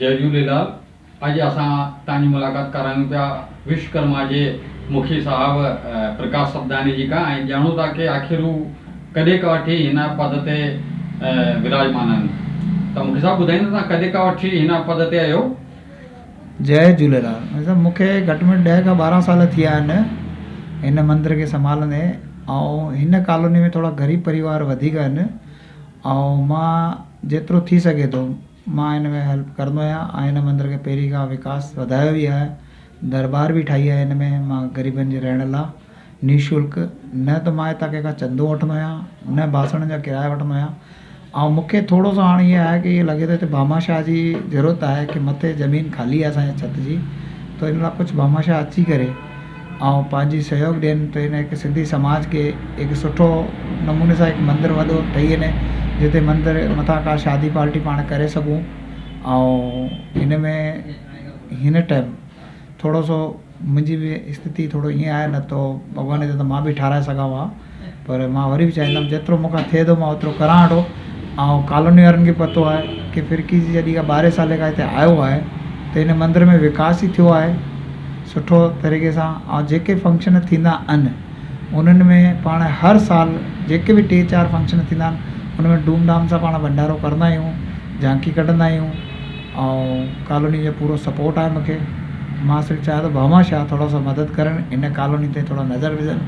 جئي جهوليلال اڄ اسان توهان جي ملاقات ڪرايون پيا وشوڪرما جي مکي صاحب پرڪاش سبداني جي کان ۽ ڄاڻون ٿا ڪي آخر هو ڪڏهن کان وٺي هن پد تي وراجمان آهن ته مکي صاحب ٻڌائيندا توهان ڪڏهن کان وٺي هن پد تي آهيو. جئي جهوليلال مکي صاحب مون کي گهٽ ۾ گهٽ 10 کان 12 سال ٿي ويا آهن هن مندر کي سنڀالندي ۽ هن ڪالوني ۾ ٿورا غريب پريوار وڌيڪ آهن ۽ مان جيترو ٿي سگهي ٿو مان هن ۾ هيلپ ڪرندو آهيان ۽ هن مندر کي پهرين کان وڪاس وڌايو به آهي درٻار به ٺاهي آهي هن ۾ مان غريبن جي رهڻ لا نشلڪ نه ته مان هتان ڪنهن کان چندو وٺندو آهيان نه باسڻن جا ڪرايا وٺندو آهيان ۽ مون کي ٿورو سو هاڻي ائين آهي ڪي ائين لڳي ٿو هتي ڀاماشاهه جي ضرورت آهي ڪي مٿي زمين خالي آهي اسان جي ڇت جي ته ان لاء ڪجهه ڀاماشاهه اچي ڪري ۽ پنهنجي سهيوڳ ڏين ته هن هڪ سنڌي سماج کي هڪ سٺو نموني سان هڪ مندر وڏو ٺهي وڃي جتي مندر مٿان ڪا شادي پارٽي پاڻ ڪري سگهون ۽ هن ۾ هن ٽائيم ٿورو سو منهنجي به اسٿتي ٿورو ائين آهي نه ته ڀڳوان جي ته مان به ٺهرائي سگهان ها پر مان وري به چاهيندم جيترو مون کان ٿئي ٿو مان اوترو ڪران ٿو ۽ ڪالوني وارن کي پتو آهي ڪي فرقي جي جڏهن کان 12 سالي کان هتي آيو آهي ته هن مندر ۾ وڪاس ئي ٿيو آهي سٺو طريقي سان ۽ جيڪي فنڪشن ٿيندا آهن انهن ۾ پاڻ هر سال جيڪي به ٽي چار فنڪشن ٿيندا آهن ان ۾ ڌوم ڌام سان پاڻ ڀنڊارو ڪرندا آهيون جهانڪي ڪڍندا آهيون ۽ ڪالوني جو پورو سپورٽ آهي مونکي مان صرف چاهيان ٿو ڀاما شاهه ٿورو سو مدد ڪرن ان ڪالوني تي ٿورو نظر وجهن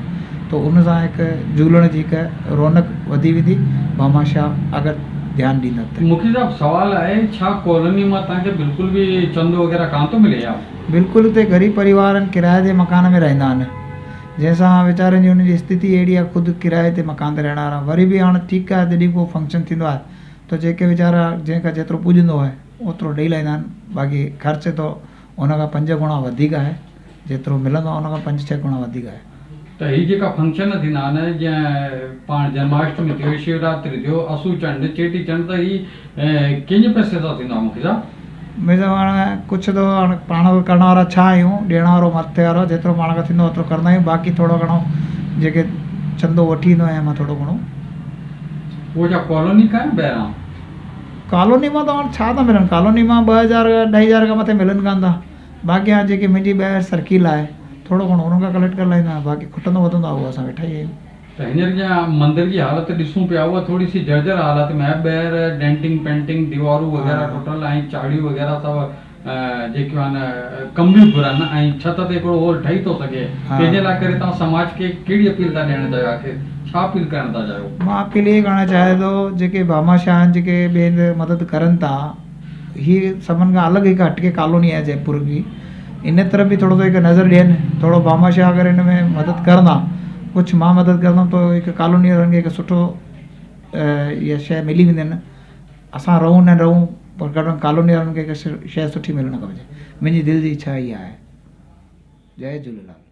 ته ان سان هڪ جهولڻ جي هڪ رونق وڌي ويندي ڀاما شاهه اگر ڌيان ڏيندا ته. مکي صاحب سوال آهي ڇا ڪالوني مان توهان کي بلڪل به چندو وغيره ڪانه ٿو ملي ڇا؟ بلڪل اتي غريب پريوار آهن ڪرائي جي مڪان ۾ رهندا آهن جنهن سان ويچارن جي انهن جي استٿي اهڙي آهي خود ڪرائي تي مڪان تي رهڻ وارا وري به هاڻ ٺيڪ آهي جڏهن ڪو فنڪشن ٿيندو آهي ته جيڪي ويچارا جنهن کان جيترو پڄندو آهي اوترو ڏئي لائيندا آهن باقي خرچ ته ان کان پنج گڻا وڌيڪ آهي جيترو ملندو آهي ان کان پنج ڇهه گڻا وڌيڪ آهي. ته هي جيڪا فنڪشن ٿيندا آهن جيئن پاڻ جنماشٽمي ٿيو شوراتري ٿيو اسو چنڊ چيٽي چنڊ ته هي ڪنهن جي پئسي سان ٿيندو آهي مون کي صاحب؟ ميزا هاڻ ڪجهه ته هاڻ پاڻ ڪرڻ وارا ڇا آهيون ڏيڻ وارو مٿي وارو جيترو پاڻ کان ٿيندو اوترو ڪرندا آهيون باقي ٿورو گهڻو جيڪي چندو وٺي ايندو آهيان مان ٿورو گهڻو. اهو ڇا ڪالوني کان يا ٻاهران؟ ڪالوني مان ته هاڻ ڇا ٿا ملن ڪالوني مان 2000 2500 کان مٿي ملن ڪانه ٿا باقي هاڻ جيڪي منهنجي ٻاهر سرڪيل آهي ٿورو گهڻو انهن کان ڪليڪٽ ڪري لاهيندو آهيان باقي کٽندو وڌندو آهي اهو اسان ويٺا ئي آهيون. ته هينئر جيئن مندر جي حالت ڏسون پيا اها ٿوري سي جرجر حالت ۾ آهي ٻاهر ڊينٽنگ پينٽنگ ديوارون وغيره ٽٽل ۽ چاڙهيون وغيره سڀ جيڪيون آهن ڪم به گهرن ۽ ڇت تي هڪڙو هول ٺهي ٿو سگهي تنهن جي لاء ڪري توهان سماج کي ڪهڙي اپيل ٿا ڏيڻ چاهيو آخر ڇا اپيل ڪرڻ ٿا چاهيو؟ مان اپيل اهي ڪرڻ چاهيان ٿو جيڪي ڀاماشاهه آهن جيڪي ٻئي هنڌ مدد ڪرن ٿا هي سڀن کان الڳ هڪ هٽڪي ڪالوني آهي جئپور جي ان طرف به ٿورو سو هڪ نظر ڏين ٿورو ڀاماشاهه اگر هن ۾ مدد ڪرندا ڪجهه مان مدد ڪرندم ته هڪ ڪالوني وارن کي هڪ سٺو اها شيء ملي ويندي اسان رهون نه رهون پر گهٽ ۾ گهٽ ڪالوني وارن کي هڪ شيء سٺي ملڻ کپجي منهنجي دل جي اڇا اها آهي جئي جهوليلال.